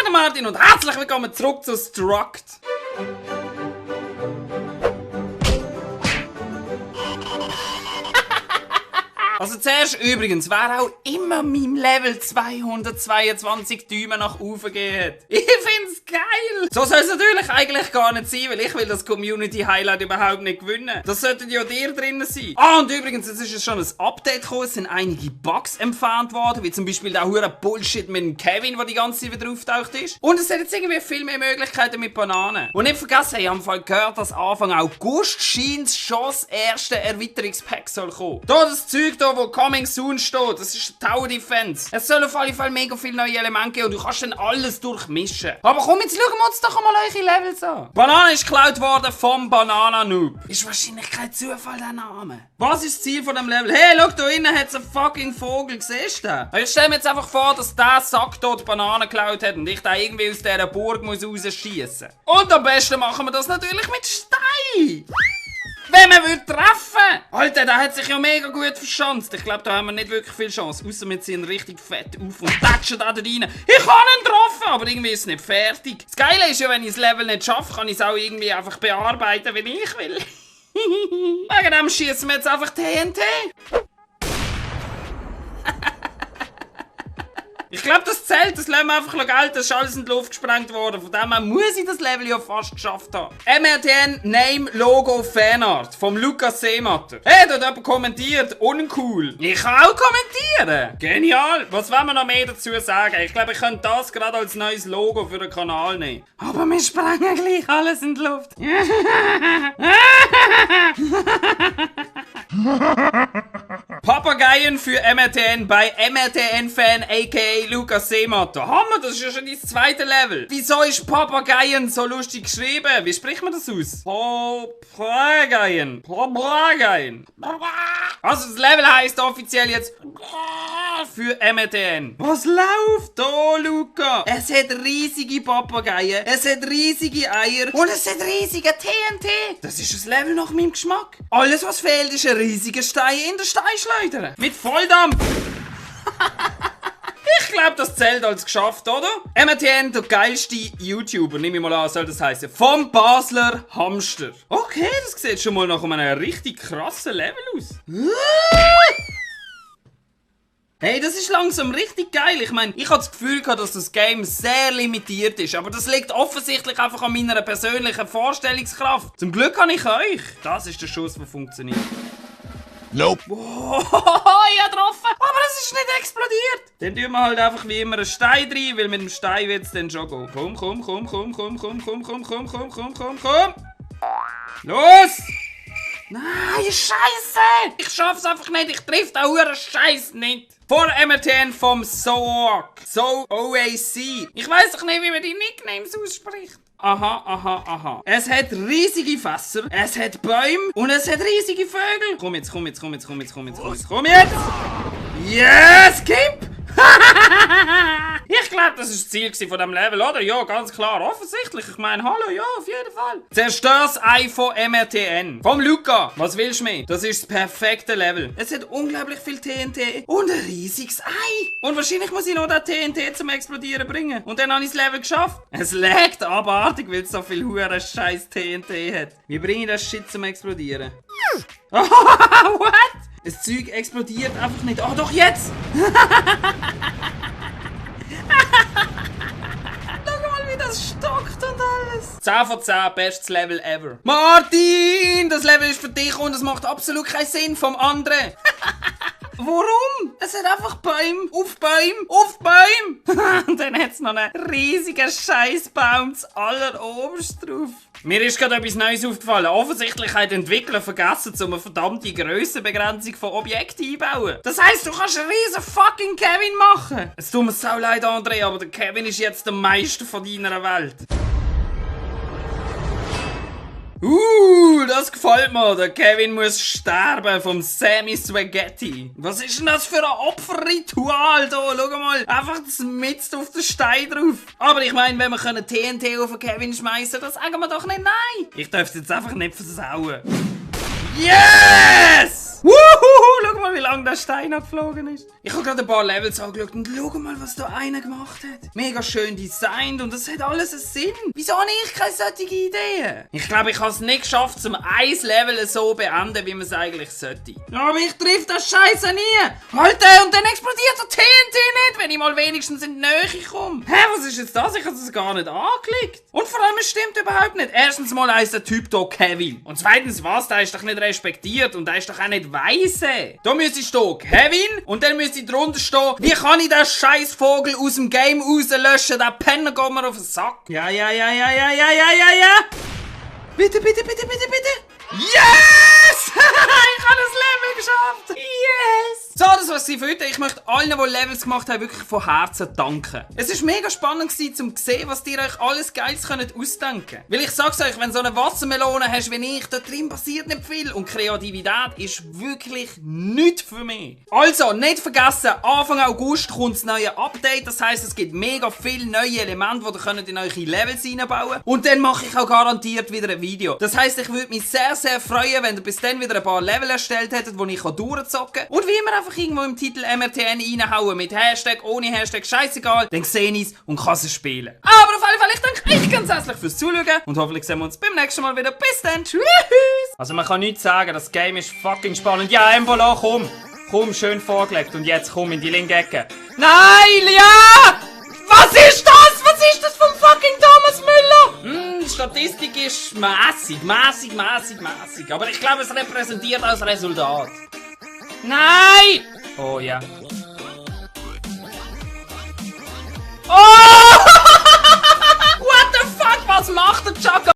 der Martin und herzlich willkommen zurück zu Struct. Also zuerst übrigens, wer auch immer meinem Level 222 Däume nach oben geht. Ich find's geil! So soll es natürlich eigentlich gar nicht sein, weil ich will das Community Highlight überhaupt nicht gewinnen. Das sollten ja dir drinnen sein. Ah, und übrigens, es ist schon ein Update gekommen, es sind einige Bugs entfernt worden, wie zum Beispiel der hure Bullshit mit dem Kevin, der die ganze Zeit wieder auftaucht ist. Und es hat jetzt irgendwie viel mehr Möglichkeiten mit Bananen. Und nicht vergessen, ich habe im Fall gehört, dass Anfang August scheint schon das erste Erweiterungspack soll kommen. Da das Zeug da, wo Coming Soon steht, das ist Tower Defense. Es soll auf alle Fälle mega viele neue Elemente geben und du kannst dann alles durchmischen. Aber komm, jetzt schauen wir uns doch mal eure Levels an. Banane ist geklaut worden vom Banana Noob. Ist wahrscheinlich kein Zufall, der Name. Was ist das Ziel von dem Level? Hey, schau, da innen hat es einen fucking Vogel. Siehst du den? Ich stelle mir jetzt einfach vor, dass der Sack dort Bananen geklaut hat und ich da irgendwie aus dieser Burg muss rausschießen. Und am besten machen wir das natürlich mit Stein. Wenn man will treffen! Alter, der hat sich ja mega gut verschanzt. Ich glaube, da haben wir nicht wirklich viel Chance. Außer wir ziehen richtig fett auf und tatschen da rein. Ich kann ihn treffen, aber irgendwie ist es nicht fertig. Das Geile ist ja, wenn ich das Level nicht schaffe, kann ich es auch irgendwie einfach bearbeiten, wenn ich will. Wegen dem schießen wir jetzt einfach TNT. Ich glaube, das Zelt, das lassen wir einfach gelten, das ist alles in die Luft gesprengt worden. Von dem her muss ich das Level ja fast geschafft haben. MRTN Name Logo Fanart vom Lukas Seematter. Hey, da hat jemand kommentiert. Uncool. Ich kann auch kommentieren. Genial. Was wollen wir noch mehr dazu sagen? Ich glaube, ich könnte das gerade als neues Logo für den Kanal nehmen. Aber wir sprengen gleich alles in die Luft. Papageien für MRTN bei MRTN-Fan aka Lukas Seematter. Hammer, das ist ja schon dein zweite Level. Wieso ist Papageien so lustig geschrieben? Wie spricht man das aus? Papageien. Papageien. Also das Level heisst offiziell jetzt für MRTN. Was läuft da, Luca? Es hat riesige Papageien, es hat riesige Eier und es hat riesige TNT. Das ist das Level nach meinem Geschmack. Alles, was fehlt, ist ein riesiger Stein in der Steinschleuder. Mit Volldampf. Ich glaube, das zählt als geschafft, oder? MRTN, der geilste YouTuber, nehme ich mal an, soll das heißen. Vom Basler Hamster. Okay, das sieht schon mal nach einem richtig krassen Level aus. Hey, das ist langsam richtig geil. Ich meine, ich habe das Gefühl gehabt, dass das Game sehr limitiert ist. Aber das liegt offensichtlich einfach an meiner persönlichen Vorstellungskraft. Zum Glück habe ich euch. Das ist der Schuss, der funktioniert. Nope. Wow, ich habe getroffen. Aber es ist nicht explodiert. Dann tun wir halt einfach wie immer einen Stein rein, weil mit dem Stein wird es dann schon gehen. Komm. Los! Nein, Scheiße! Ich schaff's einfach nicht. Ich triff den huren Scheiß nicht. Vor MRTN vom Soak. OAC. Ich weiss doch nicht, wie man die Nicknames ausspricht. Aha. Es hat riesige Fässer, es hat Bäume und es hat riesige Vögel. Komm jetzt. Yes, Kipp! Ich glaube, das war das Ziel von diesem Level, oder? Ja, ganz klar. Offensichtlich. Ich meine, hallo, ja, auf jeden Fall. Zerstör das Ei von MRTN. Vom Luca. Was willst du mehr? Das ist das perfekte Level. Es hat unglaublich viel TNT und ein riesiges Ei. Und wahrscheinlich muss ich noch das TNT zum Explodieren bringen. Und dann habe ich das Level geschafft. Es laggt abartig, weil es so viel hure scheiß TNT hat. Wie bringe ich das Shit zum Explodieren? What? Das Zeug explodiert einfach nicht. Oh, doch jetzt! Schau mal, wie das stockt und alles. 10 von 10, bestes Level ever. Martin, das Level ist für dich und es macht absolut keinen Sinn vom anderen. Warum? Es hat einfach Bäume auf Bäume. Und dann hat es noch einen riesigen Scheißbaum alleroberst drauf. Mir ist gerade etwas Neues aufgefallen. Offensichtlich haben die Entwickler vergessen, um eine verdammte Grössenbegrenzung von Objekten einzubauen. Das heisst, du kannst einen riesen fucking Kevin machen. Es tut mir so leid, André, aber der Kevin ist jetzt der Meister von deiner Welt. Das gefällt mir. Der Kevin muss sterben vom Sammy Spaghetti. Was ist denn das für ein Opferritual da? Schau mal, einfach das Mist auf den Stein drauf. Aber ich meine, wenn wir TNT auf den Kevin schmeißen, das sagen wir doch nicht nein. Ich darf es jetzt einfach nicht versauen. Yes! Wuhu! Schau mal, wie lange der Stein abgeflogen ist. Ich habe gerade ein paar Levels angeschaut und schau mal, was da einer gemacht hat. Mega schön designt und das hat alles einen Sinn. Wieso habe ich keine solche Ideen? Ich glaube, ich habe es nicht geschafft, zum ein Level so beenden, wie man es eigentlich sollte. Aber ich triff das Scheiße nie. Alter, und dann explodiert der TNT nicht, wenn ich mal wenigstens in die Nähe komme. Hä, was ist jetzt das? Ich habe das gar nicht angeklickt. Und vor allem, es stimmt überhaupt nicht. Erstens mal heisst der Typ hier Kevin. Und zweitens, was? Der ist doch nicht respektiert und der ist doch auch nicht weise. Da müsste stehen Kevin und dann müsste drunter stehen, wie kann ich den scheiß Vogel aus dem Game rauslöschen? Der Penner geht mir auf den Sack. Ja. Bitte. Yes! Ich habe das Level geschafft! Yes! So, das war's für heute. Ich möchte allen, die Levels gemacht haben, wirklich von Herzen danken. Es war mega spannend um zu sehen, was ihr euch alles Geiles ausdenken könnt. Weil ich sag's euch, wenn du so eine Wassermelone hast wie ich, da drin passiert nicht viel. Und Kreativität ist wirklich nichts für mich. Also, nicht vergessen, Anfang August kommt das neue Update. Das heisst, es gibt mega viele neue Elemente, die ihr könnt in eure Levels reinbauen könnt. Und dann mache ich auch garantiert wieder ein Video. Das heisst, ich würde mich sehr, sehr freuen, wenn ihr bis dann wieder ein paar Level erstellt hättet, die ich durchzocken kann. Und wie immer einfach irgendwo im Titel MRTN reinhauen mit Hashtag, ohne Hashtag, scheißegal, dann sehe ich es und kann es spielen. Aber auf jeden Fall, ich danke euch ganz herzlich fürs Zuschauen und hoffentlich sehen wir uns beim nächsten Mal wieder. Bis dann, tschüss! Also man kann nichts sagen, das Game ist fucking spannend. Ja, Embola, komm! Komm, schön vorgelegt und jetzt komm in die linke Ecke. Nein, ja! Was ist das? Was ist das vom fucking Thomas Müller? Die Statistik ist mäßig. Aber ich glaube, es repräsentiert als Resultat. Nein! Oh ja. Oh! What the fuck? Was macht der Chaka?